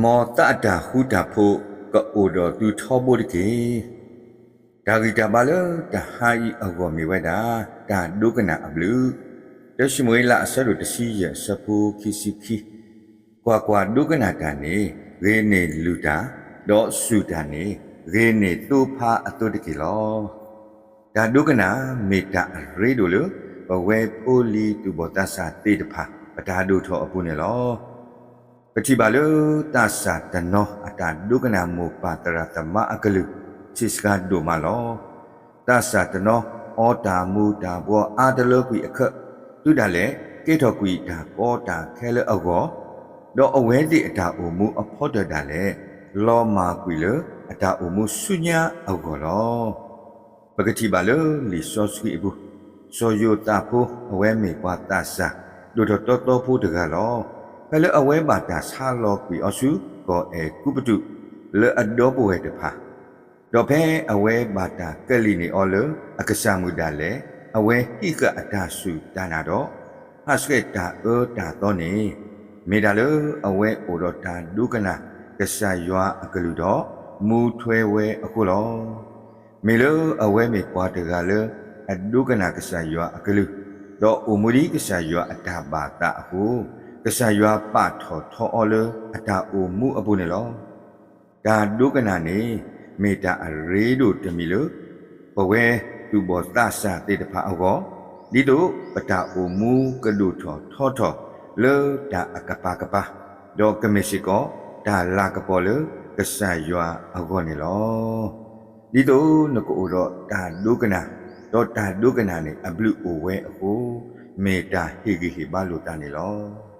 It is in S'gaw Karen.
မ်သးအတၢ်ဃူတၢ်ဖိးကအိၣ်ဒီးသုထီဘိတက့ၢ်. တၢ်ဂံၢ်တၢ်ဘါလၢတဟါအံၤအဂီၢ်မ့ၢ်ဝဲဒၣ် တၢ်ဒိကနၣ်အဘျုး, တၢၡမူၤအ့လးအဆၢဒိၣ်တဆံယဲၢ်အဆၢဖိခံဆံခံ, ကွၢ်ကွၢ်, ဒိကနၣ်တၢ်န့ၣ် ဂ့ၤန့ၢ်လုၢ်တၢ်, ဒီးစူၢ်တၢ်န့ၣ် ဂ့ၤန့ၢ်သိဖါအသိတက့ၢ်လီၤ. တၢ်ဒိကနၣ်မ့ၢ်တၢ်အရ့ဒိၣ်လၢ ပဝဲဖိလံၤသူၣ်ဘီၣ်သးစၢ်သ့ၣ်တဖၣ် ပတၢ်ဒိၣ်ထီၣ်အပူၤန့ၣ်လီၤ. ပထံၣ်ဘၣ်လၢသးစၢ်တနီၤအတၢ်ဒိကနၣ်မိၢ်ပၢ်သရၣ်သမါအကလုၢ် ဆံးစှၤဒိၣ်မးလီၤ. သးစၢ်တနီၤအီတၢ်မူၤတၢ်ဘှီအါတလၢကွံာ်အခၢး တုၤဒၣ်လဲာ်ကဲထီၣ်ကွံာ်တၢ်ကီတၢ်ခဲလၢအဂီၢ်, ဒီးအဝဲသ့ၣ်အတၢ်အိၣ်မူအဖီတၢၢ်ဒၣ်လဲာ် လီၤမၢ်ကွံာ်လၢအတၢ်အိၣ်မူဆူညါအဂီၢ်လီၤ. ပကထံၣ်ဘၣ်လၢလံာ်စီဆှံအပူၤ, စီၤယိၤသးဖိအဝဲမ့ၢ်ပှၤသးစၢ်ဒိၣ်ထီၣ်တီသီဖိတဂၤလီၤ. ဖဲလၢအဝဲဘၣ်တၢ်ဆါလီၤကွံာ်အီၤဆူကီၢ်အဲၤကူပတူး လၢအဒီပုၢ်ဝဲၢ်တဖၣ်, ဒီးဖဲအဝဲဘၣ်တၢ်ကလံၣ်န့ၢ်အီၤလၢအကစၢ်မုၣ်ဒၣ်လဲာ် အဝဲဟံးဃာ်အတၢ်စူၢ်တၢ်နာ်ဒီး ဟးဆှဲးတၢ်အၢတၢ်သီန့ၣ်, မ့ၢ်ဒၣ်လၢအဝဲအိၣ်ဒီးတၢ်ဒိကနၣ်ကစၢ်ယွၤအကလုၢ်ဒီး မူထွဲဝဲအဃိလီၤ. မ့ၢ်လၢအဝဲမ့ၢ်ပှၤတဂၤလၢအဒိကနၣ်ကစၢ်ယွၤအကလုၢ်, ဒီးအိၣ်မူဒ်ကစၢ်ယွၤအတၢ်ဘၣ်သးအဃိ, ကစၢ်ယွၤပာ်ထီၣ်ထီအီၤလၢအတၢ်အိၣ်မူအပူၤန့ၣ်လီၤ. တၢ်ဒိကနၣ်န့ၣ် မ့ၢ်တၢ်အရ့ဒိၣ်တမံၤလၢ ပဝဲသူၣ်ဘီၣ်သးစၢ်သ့ၣ်တဖၣ်အဂီၢ်, ဒ်သိးပတၢ်အိၣ်မူကဒိၣ်ထီၣ်ထီထီၣ်လၢတၢ်အကပၤကပၤ, ဒီးကမ့ၢ်စ့ၢ်ကီးတၢ်လၤကပီၤလၢကစၢ်ယွၤအဂီၢ်န့ၣ်လီၤ. ဒ်သိးနကအိၣ်ဒီးတၢ်ဒိကနၣ်, ဒီးတၢ်ဒိကနၣ်န့ၣ်အဘျုးအိၣ်ဝဲအဃိ, မ့ၢ်တၢ်ဟ့ၣ်ဂံၢ်ဟ့ၣ်ဘါလိာ်သးန့ၣ်လီၤ.